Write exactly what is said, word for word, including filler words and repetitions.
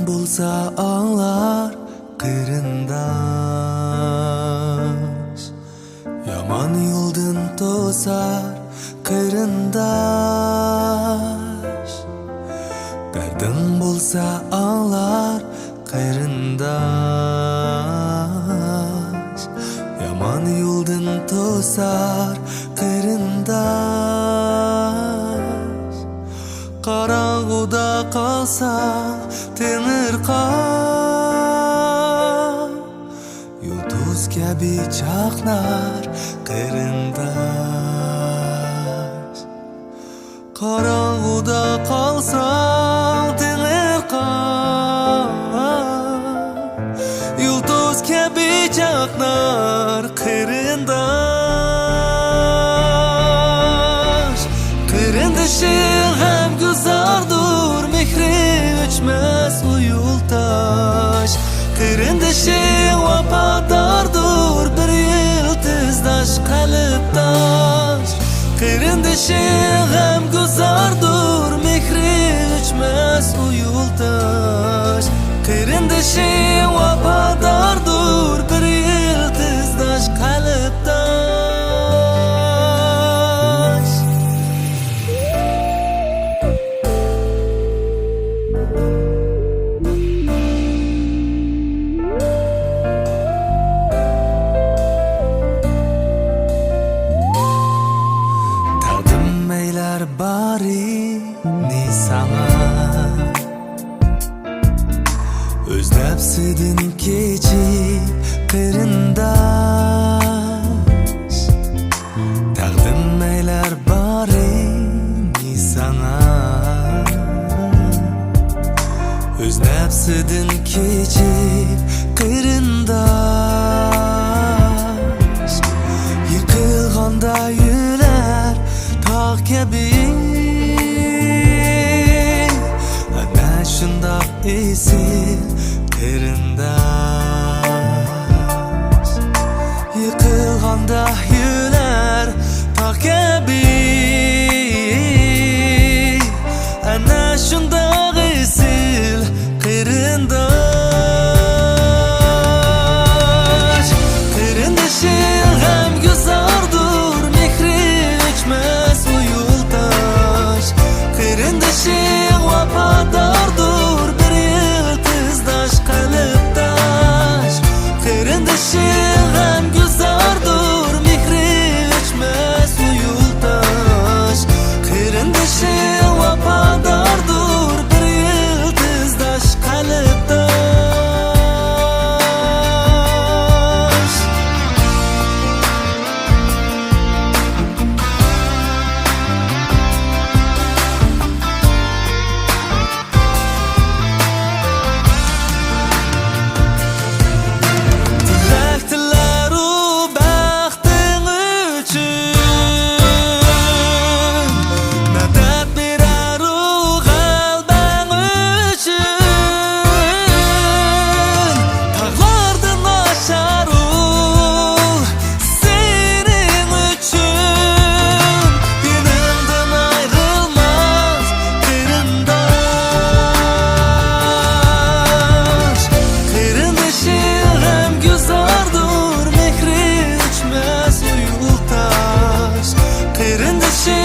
بولسا ئاڭلار قېرىنداش، يامان يولدىن توسار قېرىنداش. دەردىڭ بولسا ئاڭلار قېرىنداش، يامان يولدىن توسار قېرىنداش. قاراڭغۇدا قالسا تېڭىرقاپ، يۇلتۇز كەبى چاقنار قېرىنداش. قاراڭغۇدا قالساڭ تېڭىرقاپ، يۇلتۇز كەبى چاقنار قېرىنداش. قېرىندىشىڭ غەمگۈزاردۇر، مېھرى ئۆچمەس ئۇ يولداش. قېرىندىشىڭ ۋاپاداردۇر، بىر يىلتىزداش، قەلبداش. قېرىندىشىڭ غەمگۈزاردۇر، مېھرى ئۆچمەس ئۇ يولداش. قېرىندىشىڭ ۋاپاداردۇر، بىر يىلتىزداش، قەلبداش. تەقدىم ئەيلەر بارىنى ساڭا، ئۆز نەپسىدىن كېچىپ قېرىنداش. تەقدىم ئەيلەر بارىنى ساڭا، ئۆز نەپسىدىن كېچىپ قېرىنداش. يىقىلغاندا يۆلەر تاغ كەبى، ئەنە شۇنداق ئېسىل قېرىنداش. يىقىلغاندا يۆلەر تاغ كەبى، ئەنە شۇنداق ئېسىل قېرىنداش. قېرىندىشىڭ غەمگۈزاردۇر، مېھرى ئۆچمەس ئۇ يولداش. قېرىندىشىڭ ۋاپاداردۇر، بىر يىلتىزداش، قەلبداش. قېرىندىشىڭ غەمگۈزاردۇر، مېھرى ئۆچمەس ئۇ يولداش. قېرىندىشىڭ ۋاپاداردۇر، بىر يىلتىزداش، قەلبداش. تىلەك تىلەرۇ بەختىڭ ئۈچۈن، مەدەت بېرەرۇ غەلىبەڭ ئۈچۈن. تاغلاردىن ئاشارۇ سېنىڭ ئۈچۈن، يېنىڭدىن ئايرىلماس قېرىنداش. قېرىندىشىڭ غەمگۈزاردۇر، مېھرى ئۆچمەس ئۇ يولداش. قېرىندىشىڭ